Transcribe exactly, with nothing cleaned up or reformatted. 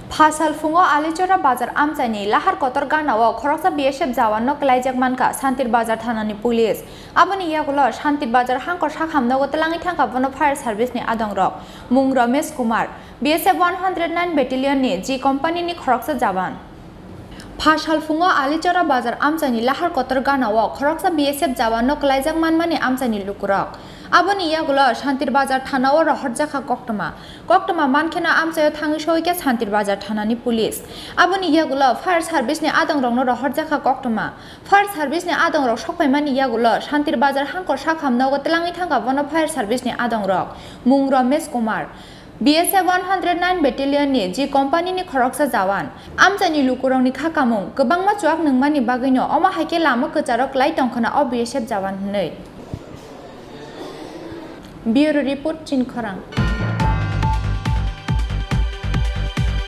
Phasal phungo Alichora bazar amchaini lahar kotor ganao khoroksa B S F jawanno kwlaijak mankha Santir bazar thanani police. Aboni yagulo Santir bazar hangkor sakham nogo twlangwi thangkha bono fire service ni adongrok. Mung Ramesh Kumar, B S F one hundred nine battalion ni G company ni khoroksa jawan. Phasal phungo Alichora bazar amchaini lahar kotor ganao khoroksa B S F jawanno kwlaijak manmani amchaini lukurok. Aboni yagulo Santir bazar thanao rohorjakha koktwma. Koktwma mankheno amchaio thangwi soikha Santir bazar thanani police. Aboni yagulo fire service ni adongrokno rohorjakha koktwma. Fire service ni adongrok sokphaimani yagulo Santir bazar hangkor sakham nogo twlangwi thangkha bono fire service ni adongrok. Mung Ramesh Kumar, B S F one hundred nine battalion ni G company ni khoroksa jawan. Amchaini lukurokni kha kamung kwbangma chuak nungmani bagwino omo hai khe lama kwcharo kwlai tongkhwna o B S F jawan hwnwi. Bureau Report, Chini Khorang.